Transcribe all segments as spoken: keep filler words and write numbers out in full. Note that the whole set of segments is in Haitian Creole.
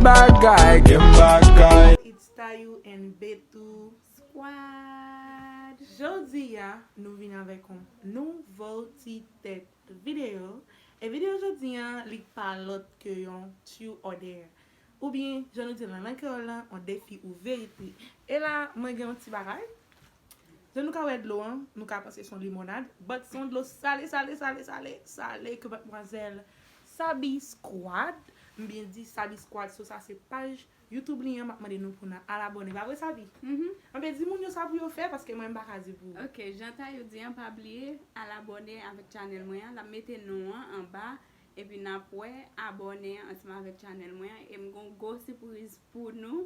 Bagay, gen bagay. It's Tayou and Betou Squad. Jodi a, nou vin avèk yon nouvo ti tèt videyo. E videyo jodi a, li pa lòt ke yon true or dare. Oubyen, jan nou di l nan lang kreyòl lan, yon defi ou verite. E la, mwen gen yon ti bagay. Jan nou ka wè dlo an, nou ka panse se yon limonad, but se yon dlo sale, sale, sale, sale, sale ke madmwazèl Sabi Squad, m byen di Sabi Squad, so sa se paj YouTube li an, m ap mande nou pou n al abòne. Pa vre, Sabi? Mhm. Anben, di moun yo sa pou yo fè, paske mwen m pa ka di pou ou. Ok, jan Tayou di an, pa bliye al abòne avèk channel mwen an, l ap mete non an anba, epi n ap wè abòne an ansanm avèk channel mwen an, e m gon gwo sipriz pou nou.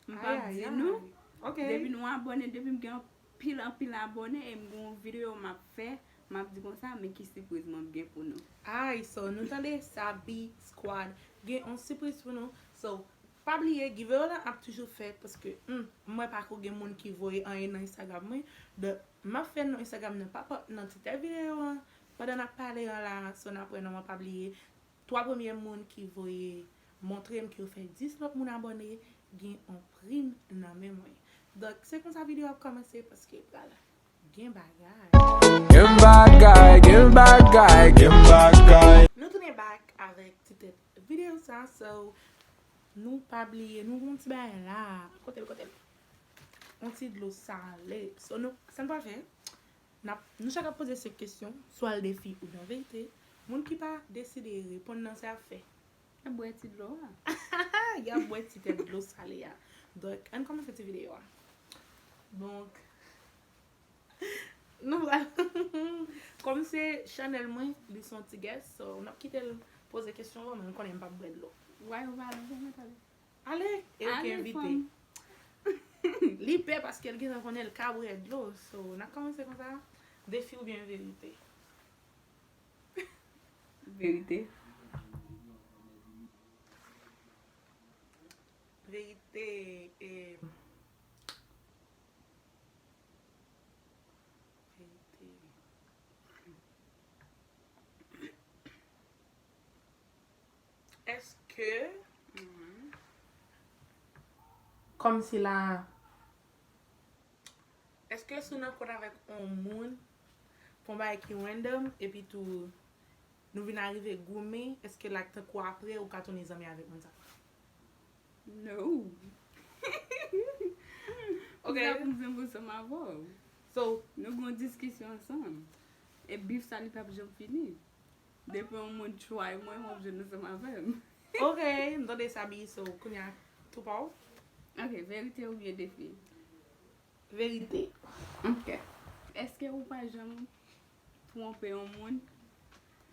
M p ap di nou. Ok. Depi nou abòne, depi m gen anpil, anpil abòne e m gen yon videyo m ap fè, m ap di konsa, men ki sipriz mwen gen pou nou. Ay, so, nou tande Sabi Squad gen yon sipriz pou nou. So, pa bliye, giveaway la ap toujou fèt paske, hmm, mwen pa ko gen moun ki voye anyen nan Instagram mwen. Donk, m ap fè non Instagram nan pop up nan ti tèt videyo an. Pandan n ap pale an la, so n ap wè non an, pa bliye. Twa premye moun ki voye montre m ke yo fè dis lòt moun abòne, gen yon prim nan men mwen. Donk, se konsa videyo ap kòmanse paske pral gen bagay. Gen bagay, gen bagay, gen bagay. Nou tounen back avèk ti tèt videyo sa, so nou pa bliye, nou gon ti bagay la. Kote l, kote l? Yon ti dlo sale. So, nou, sa n pral fè? N ap, nou chak ap poze senk kesyon, swa l defi oubyen verite. Moun ki pa deside reponn nan, sa y ap fè? Y ap bwè ti dlo a. Y ap bwè ti tèt dlo sale a. Donk, ann kòmanse ti videyo a. Donk, nou pral, kòm se chanèl mwen, li se yon ti guest, so n ap kite l poze kesyon yo, men nou konnen m p ap bwè dlo. Why ou pa leve, mwen tande? Ale, e ou ki envite. Li pè paske l gentan konnen l ka bwè dlo. So, n ap kòmanse konsa. Defi oubyen verite? Verite. Verite, e, verite. Èske, kòmsi la, èske si w nan kont avèk yon moun, fè yon bagay ki random, epi tou nou vin arive goumen, èske l ak tankou apre ou ka tounen zanmi avèk moun sa? No. Ok. Poukisa pou m zanmi ansanm avè w? So, nou gen yon diskisyon ansanm. E bif sa li p ap janm fini. Depi yon moun try mwen, w ap jwenn ansanm avè m. Ok, m tande Sabi, so, kounye a, tou pa w. Ok, verite oubyen defi? Verite. Ok. Èske ou pa janm twonpe yon moun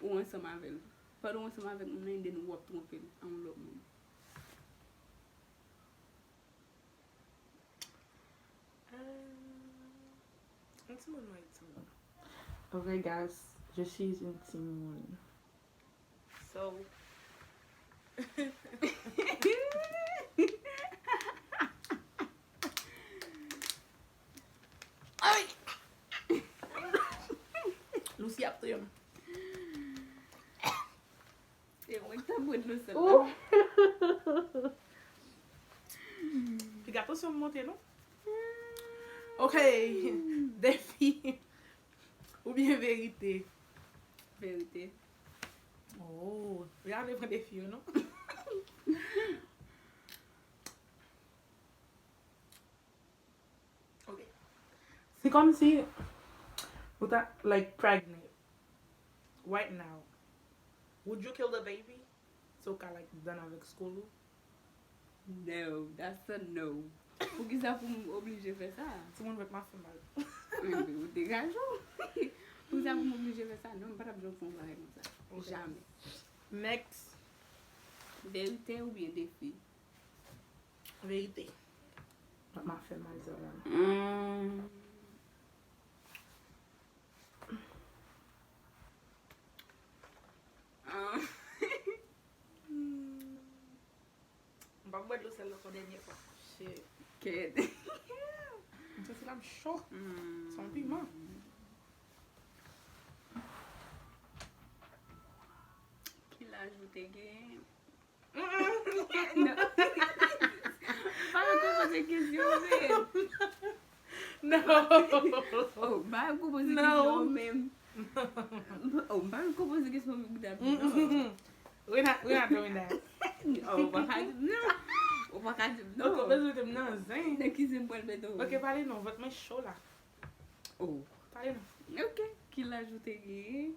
ou ansanm avè l? Pandan w ansanm avèk moun nan, and then w ap twonpe l a yon lòt moun. Euh, un timoun, mwen, un timoun. Ok, guys, je suis une timoun. So. Ay! Lucy ap touye m. Se mwen ki t ap bwè dlo sèl la. Piga, tansyon m monte, non? Ok. Defi. Oubyen verite? Verite. Oh, li ale pran defi yo, non? Ok. Se kòmsi ou ta, like, pregnant right now. Would you kill the baby? So w ka, like, done avèk school ou? No, that's a no. Poukisa pou m oblije fè sa? Timoun mèt ma fè mal. Enben, ou degaje w. Poukisa pou m oblije fè sa? Non, m pa t ap janm fè yon bagay konsa. Ok. Jamè. Next. Verite oubyen defi? Verite. Mwen ap fè mal sa la. Hmm. Ah. Hmm. M p ap bwè dlo sèl la pou dènye fwa. Shit. Kèt. M santi la m cho. Hmm. Se yon piman. Ki laj ou te gen? Mm-mm. Non. Oh, m pa konpoze kesyon menm. Oh, m pa konpoze kesyon pou m ta. We're not, we're not doing that. Oh, ou pa ka di m non. Ou pa ka di m non. Ok, bezwen te m nan zen. Nan ki zen m pral mete w? Ok, pale non, vant mwen cho la. Oh. Pale non. Ok, ki laj ou te genyen?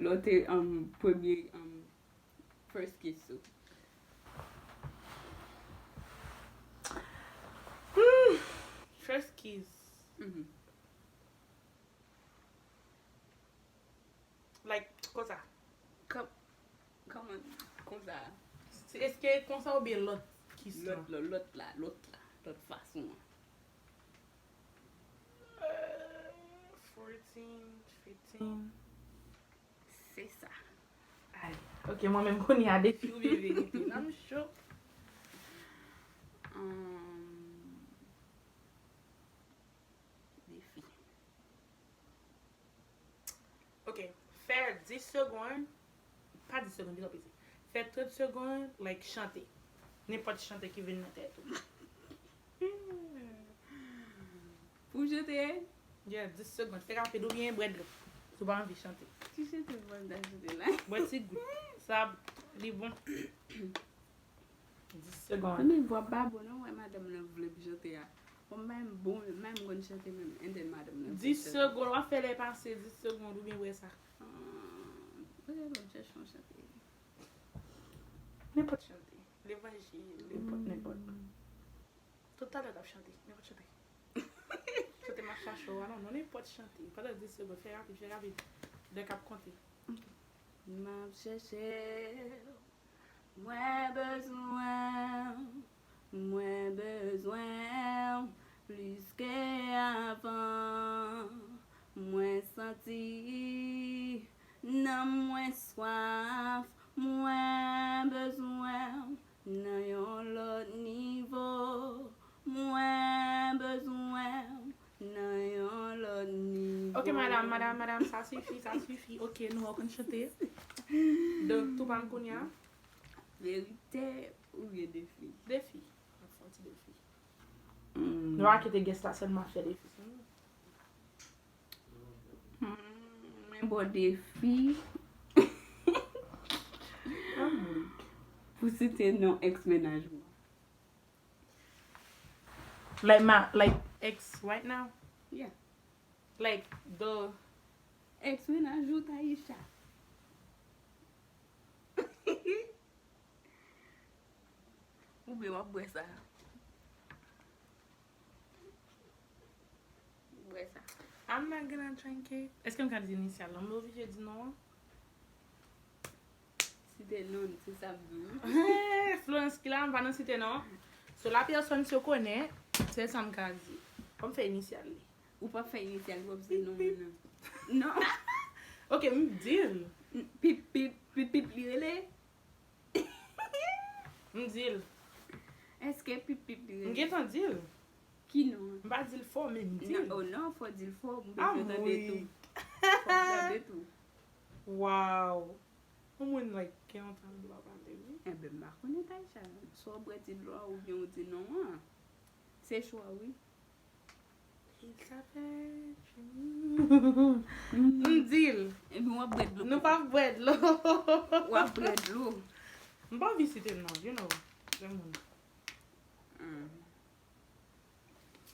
Lè w te, um, premye, um, first kiss ou? Hmm. First kiss. Mhm. Like, konsa. Kòman, konsa? Se, èske konsa oubyen lòt kiss lan? Lòt, lòt, lòt la, lòt la, lòt fason an. Euh, fourteen, fifteen. Se sa. Ay, ok, mwen menm kounye a defi oubyen verite. Nan m cho. Um, defi. Ok, fè dis segonn, pa dis segonn, li twò piti. Fè trant segonn, like, chante. Nenpòt chante ki vin nan tèt ou. Pou m chante? Yeah, dis segonn. Fè rapid oubyen bwè dlo. Si w pa anvi chante. Ki chante pou m ta chante la? Bwè ti gout. Sa, li bon. Dis segonn. Anmwey, vwa pa bon non, wè madanm nan vle m chante a. Bon, m pa menm bon, m pa menm konn chante menm, and then madanm nan vle m chante. Dis segonn, w ap fè lè pase dis segonn, ou byen wè sa. Ah, kote lòt chèche yon chante? Nenpòt chante. Levanjil, nenpòt, nenpòt. Tout talè l ap chante, nenpòt chante. Chante m ap chache w a non, non, nenpòt chante. Pandan dis segonn, fè rapid, fè rapid. Dèk ap konte. Ok. M ap chèche w, mwen bezwen w, mwen bezwen w plis ke avan. Mwen santi nanm mwen swaf, mwen bezwen w nan yon lòt nivo. Mwen bezwen w nan yon lòt nivo. Ok, madam, madam, madam, sa sifi, sa sifi. Ok, nou wè w konn chante. Donk, tou pa m kounye a. Verite oubyen defi? Defi. N ap fè yon ti defi. Hmm. Nou pa kite guest la sèlman fè defi. Hmm, mwen ba w defi. Pou site non ex mennaj mwen. Like my, like ex right now? Yeah. Like the ex mennaj ou, Taisha. Oubyen w ap bwè sa. Bwè sa. I'm not gonna drink it. Èske m ka di inisyal lan? M oblije di non an? Site non, se sa m di w. Florence ki la, m pa nan site non. So la personne se connaît, se sa m ka di. Fò m fè inisyal li. Ou p ap fè inisyal, ou p ap di non an non. Non. Ok, m di l. Pip, pip, pip, pip, li rele? M di l. Èske pip, pip, li rele? M gentan di l. Ki non an? M pa di l fò, men m di l. Non, oh non, fò di l fò, m bezwen tande tou. Fò m tande tou. Wow. Yon moun, like, gen lontan li pa pale, wi. Enben, m pa konnen, Taisha. Swa w bwè ti dlo a oubyen w di non an. Se chwa w, wi. Il s'appelle Jimmy. M di l. Epi w ap bwè dlo. Nou p ap bwè dlo. W ap bwè dlo. M pa anvi site l non, you know. Granmoun. Hmm.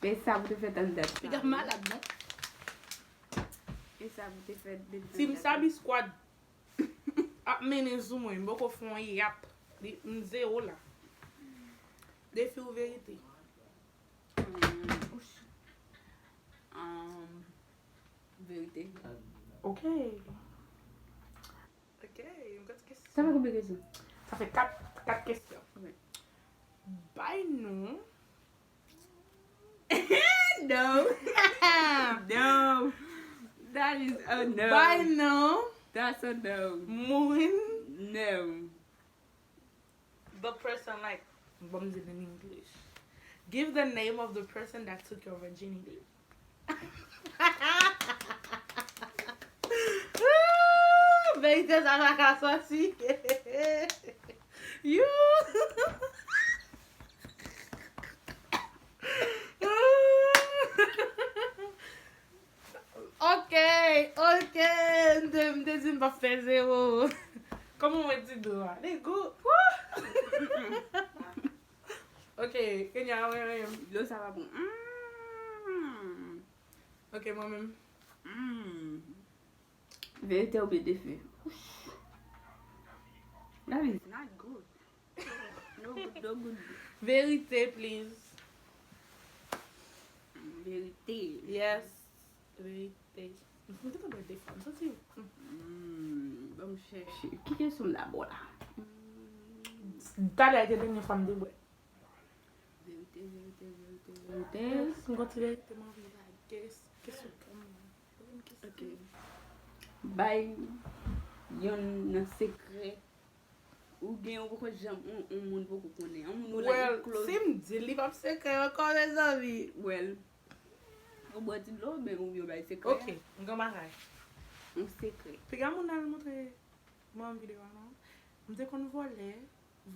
E sa pou te fèt anndan. Piga malad, non? E sa pou te fèt depi anndan. Team Sabi Squad ap mennen sou mwen, m poko fè yon yap. Li, m zewo la. Defi ou verite? Hmm, oh shit. Um, verite. Ok. Ok, yon kat kesyon. Sa fè konbyen kesyon? Sa fè kat, kat kesyon. Ok. Bay non. No. No. That is a no. Bay non. That's a no. Moun. No. The person, like, bon, m di l in English. Give the name of the person that took your virginity. Verite sa pa ka sòti. You. Eh, m te, m te di m p ap fè zewo. Kòman mwen di dlo a? Li gou. Ok, Kenya, mwen menm. Dlo sa pa bon. Mm. Ok, mwen menm. Mm. Verite oubyen defi? That is not good. No good, no good. Verite, please. Verite. Yes. Verite. M te tande defi, m santi. Mm, ban m chèche. Ki kesyon m dabò la? Mm, talè a te dènye fwa m te bwè. Verite, verite, verite, verite. Yes, m gon ti verite m anvi ba. Kes, kesyon kòm. Ok. Bay yonn nan sekrè. Ou gen, ou poko janm, yon, yon moun poko konnen. Yon moun ou like, well, ou close. Si m di l, li p ap sekrè ankò, mezanmi. Well, ou bwè ti dlo, men ou byen bay sekrè. Ok, m gen bagay. Yon sekrè. Piga moun nan montre mwen videyo a, non? M te konn vòlè,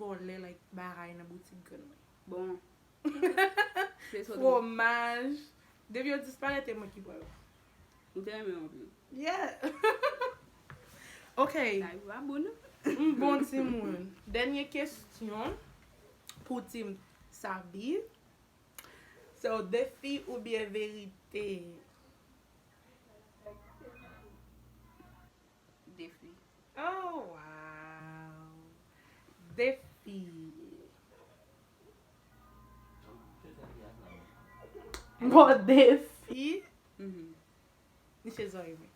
vòlè, like, bagay nan boutik grann mwen. Bon. Se sot. Fromaj. Depi yo disparèt, e mwen ki pran yo. Ou te renmen anpil. Yeah. Ok. Sa yo pa bon, non? M bon timoun. Dènye kesyon pou team Sabi. So, defi oubyen verite? Defi. Oh, wow. Defi. Bon, defi. Mhm. Niche zòrye mwen.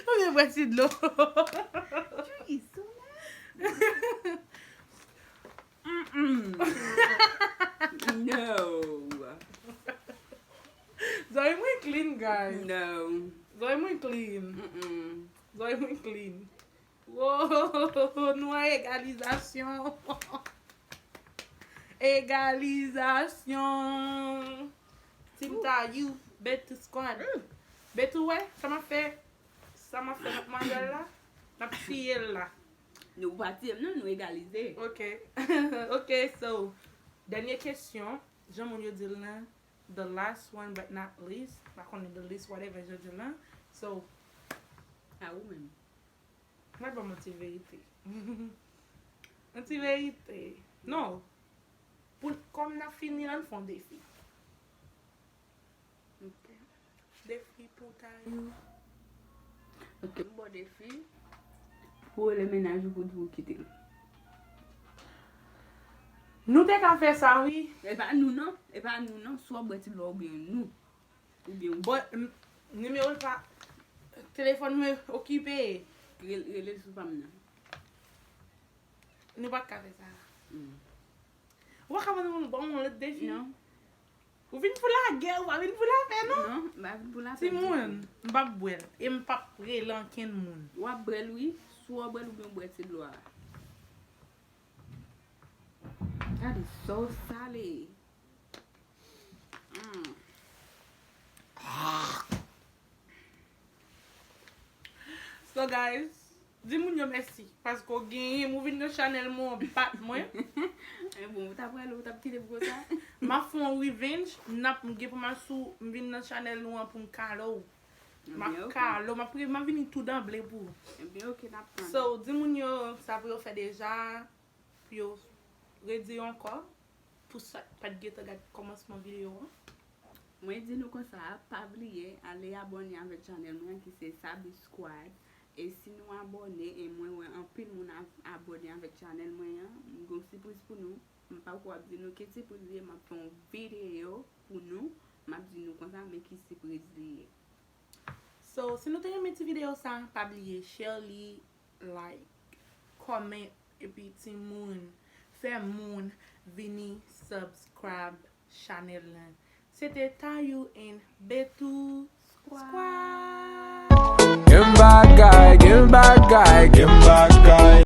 Ou vin bwè ti dlo. Tjou, Isona. Mm-mm. No. Zòrye mwen clean, guys. No. Zòrye mwen clean. Mm-mm. Zòrye mwen clean. Wow, nou an egalizasyon. Egalizasyon. Team Tayou, Betou Squad. Betou, wè, sa m ap fè, sa m ap fè matmwazèl la, m ap tiye l la. Nou pa tiye m, non, nou egalize. Ok. Ok, so, dènye kesyon, jan moun yo di l nan, the last one but not least. M pa konnen the least, whatever, jan yo di l nan. So, a ou menm. Mwen ban m yon ti verite. Yon ti verite. Non. Pou, kòm n ap fini, ann fè yon defi. Ok. Defi pou Tayou. Ok, m ba w defi pou w rele mennaj ou pou di w kite l. Nou te ka fè sa, wi. E pa nou, non. E pa nou, non. Swa w bwè ti dlo oubyen nou. Oubyen ou... Bon, m, nimewo l pa, telefòn mwen okipe. Rel-, rele l sou pa m nan. Nou pa t ka fè sa. Mm. Ou pa ka mande moun ban yon lòt defi? Non. Ou vin pou lagè, ou pa vin pou lapè, non? Non, m pa vin pou lapè ditou. Timoun, m p ap bwè l. E m p ap rele ankenn moun. W ap bwè l, wi. Swa w bwè l oubyen w bwè ti dlo a. Gade sa w sale. Mm. So, guys, di moun yo mèsi. Paske w genyen m, ou vin nan chanèl mwen, w bat mwen. E bon, ou t ap prale, ou t ap kite m konsa? M ap fè yon revenge, n ap, m gen pou m al sou, m vin nan chanèl nou an pou m kale w. M ap kale w, m ap, m ap vini tou danble pou ou. Ebyen, ok, n ap tann. So, di moun yo sa pou yo fè deja, pou yo redi yo ankò, pou sa k pa t gentan gad kòmansman videyo an. Mwen di nou konsa, pa bliye ale abòne avèk chanèl mwen ki se Sabi Squad. E si nou abòne, e mwen wè anpil moun a-, abòne avèk chanèl mwen an, m gon sipriz pou nou. M pa ko ap di nou ki sipriz li ye, m ap fè yon videyo pou nou, m ap di nou konsa men ki sipriz li ye. So, si nou te renmen ti videyo sa, pa bliye share li, like, comment, epi timoun, fè moun vini subscribe chanèl lan. Se te Tayou and Betou Squad. Squad. Game bad guy, game bad guy, game bad guy.